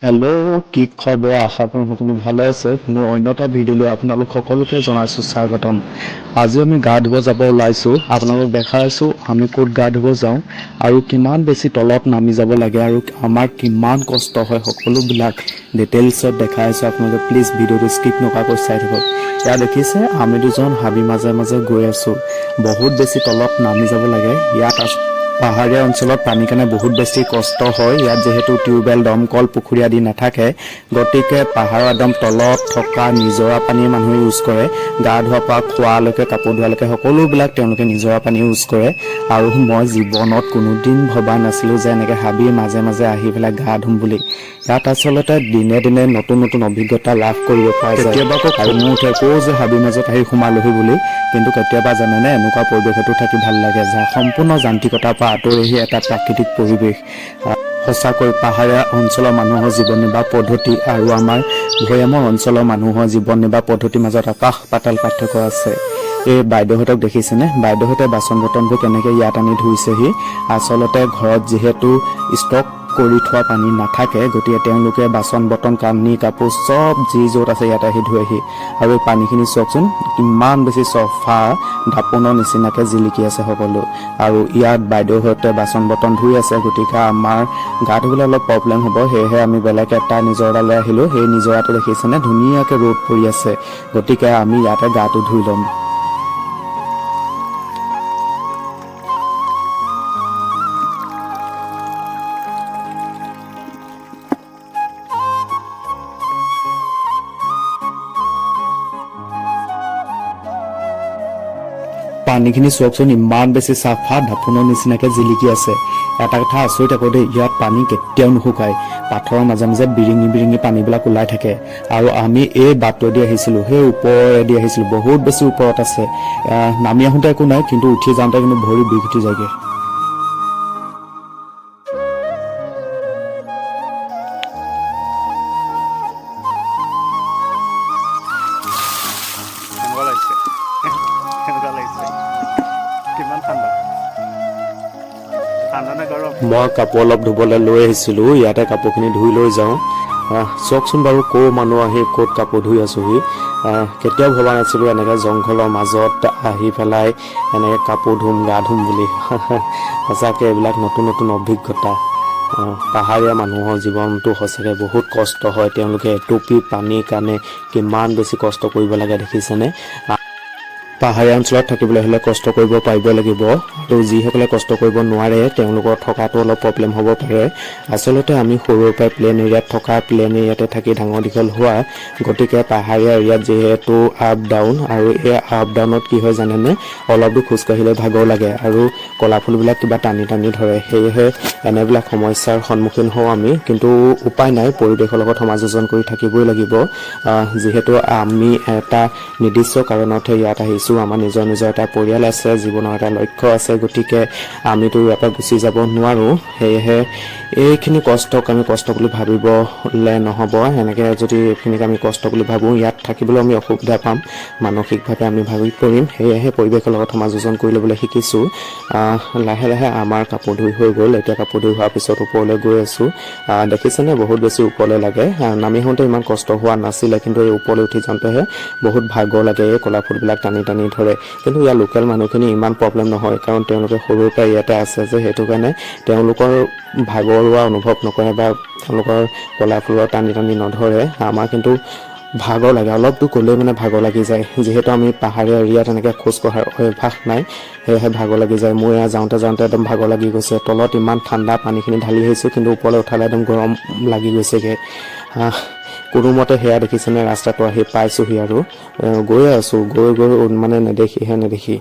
Hello', কি খবৰ? আশা কৰোঁ সকলো ভালে আছে। মোৰ অন্য এটা ভিডিঅ'লৈ আপোনালোক সকলোকে জনাইছোঁ স্বাগতম। আজি আমি গা ধুব যাব ওলাইছোঁ। আপোনালোক দেখাই আছোঁ আমি ক'ত গা ধুব যাওঁ আৰু কিমান বেছি তলত নামি যাব লাগে আৰু আমাৰ কিমান কষ্ট হয়, সকলোবিলাক ডিটেইলছত দেখাই আছোঁ। আপোনালোকে প্লিজ ভিডিঅ'টো স্কিপ নকৰাকৈ চাই থাকক। ইয়াত দেখিছে, আমি দুজন হাবি মাজে মাজে গৈ আছোঁ। বহুত বেছি তলত নামি যাব লাগে ইয়াত। পাহাৰীয়া অঞ্চলত পানীৰ কাৰণে বহুত বেছি কষ্ট হয়। ইয়াত যিহেতু টিউবৱেল, দমকল, পুখুৰী আদি নাথাকে, গতিকে পাহাৰৰ একদম তলত থকা নিজৰা পানী মানুহে ইউজ কৰে। গা ধোৱাৰ পৰা খোৱালৈকে, কাপোৰ ধোৱালৈকে সকলোবিলাক তেওঁলোকে নিজৰা পানী ইউজ কৰে। আৰু মই জীৱনত কোনোদিন ভবা নাছিলোঁ যে এনেকৈ হাবিৰ মাজে মাজে আহি পেলাই গা ধুম বুলি। ইয়াত আচলতে দিনে দিনে নতুন নতুন অভিজ্ঞতা লাভ কৰিব পৰা যায়। কেতিয়াবা আকৌ খঙো উঠে, কওঁ যে হাবিৰ মাজত আহি সোমালোহি বুলি। কিন্তু কেতিয়াবা জানেনে, এনেকুৱা পৰিৱেশতো থাকি ভাল লাগে, যাৰ সম্পূৰ্ণ যান্ত্ৰিকতাৰ পৰা আঁতৰি আহি এটা প্ৰাকৃতিক পৰিৱেশ। সঁচাকৈ পাহাৰীয়া অঞ্চলৰ মানুহৰ জীৱন নিৰ্বাহ পদ্ধতি আৰু আমাৰ ভৈয়ামৰ অঞ্চলৰ মানুহৰ জীৱন নিৰ্বাহ পদ্ধতিৰ মাজত আকাশ পাতাল পাৰ্থক্য আছে। এই বাইদেউহঁতক দেখিছেনে? বাইদেউহঁতে বাচন বৰ্তনবোৰ কেনেকৈ ইয়াত আনি ধুইছেহি। আচলতে ঘৰত যিহেতু ষ্টক কৰি থোৱা পানী নাথাকে, গতিকে তেওঁলোকে বাচন বৰ্তন, কানি কাপোৰ চব যি য'ত আছে ইয়াত আহি ধুৱেহি। আৰু এই পানীখিনি চাওকচোন, কিমান বেছি চফা, দাপোনৰ নিচিনাকৈ জিলিকি আছে সকলো। আৰু ইয়াত বাইদেউহঁতে বাচন বৰ্তন ধুই আছে, গতিকে আমাৰ গা ধুবলৈ অলপ প্ৰব্লেম হ'ব। সেয়েহে আমি বেলেগ এটা নিজৰালৈ আহিলোঁ। সেই নিজৰাটো দেখিছেনে, ধুনীয়াকৈ ৰ'দ পৰি আছে, গতিকে আমি ইয়াতে গাটো ধুই ল'ম। পানীখিনি চাওকচোন, ইমান বেছি চাফা, দাপোনৰ নিচিনাকৈ জিলিকি আছে। এটা কথা আচৰিত আকৌ দেই, ইয়াত পানী কেতিয়াও নুশুকায়। পাথৰৰ মাজে মাজে বিৰিঙি বিৰিঙি পানীবিলাক ওলাই থাকে। আৰু আমি এই বাটটোৱেদি আহিছিলোঁ, সেই ওপৰেদি আহিছিলোঁ, বহুত বেছি ওপৰত আছে। নামি আহোঁতে একো নাই, কিন্তু উঠি যাওঁতে কিন্তু ভৰি বিষ উঠি যায়গৈ। কেনেকুৱা লাগিছে? কেনেকুৱা লাগিছে? কিমান ঠাণ্ডা? ঠাণ্ডা নে গৰম? মই কাপোৰ অলপ ধুবলৈ লৈ আহিছিলোঁ, ইয়াতে কাপোৰখিনি ধুই লৈ যাওঁ। চাওকচোন বাৰু, ক'ৰ মানুহ আহি ক'ত কাপোৰ ধুই আছোহি। কেতিয়াও ভবা নাছিলোঁ এনেকৈ জংঘলৰ মাজত আহি পেলাই এনেকৈ কাপোৰ ধুম, গা ধুম বুলি। সঁচাকৈ এইবিলাক নতুন নতুন অভিজ্ঞতা। পাহাৰীয়া মানুহৰ জীৱনটো সঁচাকৈ বহুত কষ্ট হয়। তেওঁলোকে এটুপি পানীৰ কাৰণে কিমান বেছি কষ্ট কৰিব লাগে, দেখিছেনে? পাহাৰীয়া অঞ্চলত থাকিবলৈ হ'লে কষ্ট কৰিব পাৰিব লাগিব আৰু যিসকলে কষ্ট কৰিব নোৱাৰে, তেওঁলোকৰ থকাটো অলপ প্ৰব্লেম হ'ব পাৰে। আচলতে আমি সৰুৰ পৰাই প্লেইন এৰিয়াত থকা, প্লেইন এৰিয়াতে থাকি ডাঙৰ দীঘল হোৱা, গতিকে পাহাৰীয়া এৰিয়াত যিহেতু আপ ডাউন, আৰু এই আপ ডাউনত কি হয় জানেনে? অলপ দূৰ খোজকাঢ়িলে ভাগৰ লাগে আৰু কলা ফুলবিলাক কিবা টানি টানি ধৰে। সেয়েহে এনেবিলাক সমস্যাৰ সন্মুখীন হওঁ আমি। কিন্তু উপায় নাই, পৰিৱেশৰ লগত সমাযোজন কৰি থাকিবই লাগিব। যিহেতু আমি এটা নিৰ্দিষ্ট কাৰণতহে ইয়াত আহিছোঁ, আমাৰ নিজৰ নিজৰ এটা পৰিয়াল আছে, জীৱনৰ এটা লক্ষ্য আছে, গতিকে আমিতো ইয়াৰ পৰা গুচি যাব নোৱাৰোঁ। সেয়েহে এইখিনি কষ্টক আমি কষ্ট বুলি ভাবিবলৈ নহ'ব। এনেকৈ যদি এইখিনিক আমি কষ্ট বুলি ভাবোঁ, ইয়াত থাকিবলৈ আমি অসুবিধা পাম, মানসিকভাৱে আমি ভাগি পৰিম। সেয়েহে পৰিৱেশৰ লগত সমাযোজন কৰি ল'বলৈ শিকিছোঁ। লাহে লাহে আমাৰ কাপোৰ ধুই হৈ গ'ল। এতিয়া কাপোৰ ধুই হোৱাৰ পিছত ওপৰলৈ গৈ আছোঁ। দেখিছেনে, বহুত বেছি ওপৰলৈ লাগে। নামি আহোঁতে ইমান কষ্ট হোৱা নাছিলে, কিন্তু এই ওপৰলৈ উঠি যাওঁতেহে বহুত ভাগৰ লাগে। এই কলা ফুলবিলাক টানি টানি ধৰে। কিন্তু ইয়াৰ লোকেল মানুহখিনি ইমান প্ৰব্লেম নহয়, কাৰণ তেওঁলোকে সৰুৰ পৰাই ইয়াতে আছে যে, সেইটো কাৰণে তেওঁলোকৰ ভাগৰুৱা অনুভৱ নকৰে বা তেওঁলোকৰ কলা ফুলৰ টানি টানি নধৰে। আমাৰ কিন্তু ভাগৰ লাগে, অলপ দূৰ গ'লেই মানে ভাগৰ লাগি যায়। যিহেতু আমি পাহাৰীয়া এৰিয়াত এনেকৈ খোজ কঢ়াৰ অভ্যাস নাই, সেয়েহে ভাগৰ লাগি যায়। মোৰ এয়া যাওঁতে যাওঁতে একদম ভাগৰ লাগি গৈছে। তলত ইমান ঠাণ্ডা পানীখিনি ঢালি আহিছোঁ, কিন্তু ওপৰলৈ উঠালে একদম গৰম লাগি গৈছেগৈ। কোনোমতে সেয়া দেখিছেনে, ৰাস্তাটো আহি পাইছোঁহি আৰু গৈয়ে আছোঁ, গৈ গৈ মানে নেদেখিহে নেদেখি।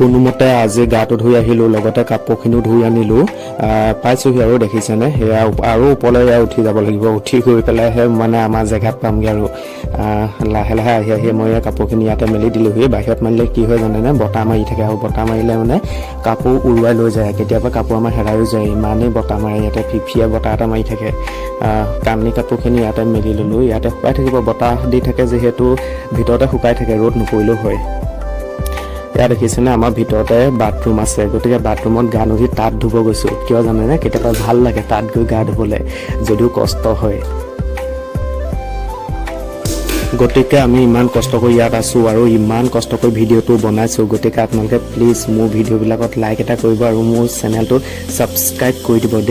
কোনোমতে আজি গাটো ধুই আহিলোঁ, লগতে কাপোৰখিনিও ধুই আনিলোঁ। পাইছোঁহি আৰু, দেখিছেনে সেয়া, আৰু ওপৰলৈ এয়া উঠি যাব লাগিব। উঠি গৈ পেলাইহে মানে আমাৰ জেগাত পামগৈ। আৰু লাহে লাহে আহি আহি মই এই কাপোৰখিনি ইয়াতে মেলি দিলোঁহি। বাহিৰত মেলিলে কি হয় জানেনে? বতাহ মাৰি থাকে আৰু বতাহ মাৰিলে মানে কাপোৰ উৰুৱাই লৈ যায়। কেতিয়াবা কাপোৰ আমাৰ হেৰায়ো যায়, ইমানেই বতাহ মাৰে ইয়াতে, ফিফিয়া বতাহ এটা মাৰি থাকে। কানি কাপোৰখিনি ইয়াতে মেলি ল'লোঁ, ইয়াতে শুকাই থাকিব। বতাহ দি থাকে যিহেতু, ভিতৰতে শুকাই থাকে, ৰ'দ নপৰিলেও হয়। ইয়াত দেখিছেনে, আমাৰ ভিতৰতে বাথৰুম আছে। গতিকে বাথৰুমত গা নুধুই তাত ধুব গৈছোঁ। কিয় জানেনে? কেতিয়াবা ভাল লাগে তাত গৈ গা ধুবলৈ, যদিও কষ্ট হয়। গতিকে আমি ইমান কষ্ট কৰি ইয়াত আছোঁ আৰু ইমান কষ্ট কৰি ভিডিঅ'টো বনাইছোঁ। গতিকে আপোনালোকে প্লিজ মোৰ ভিডিঅ'বিলাকত লাইক এটা কৰিব আৰু মোৰ চেনেলটো ছাবস্ক্ৰাইব কৰি দিব দেই।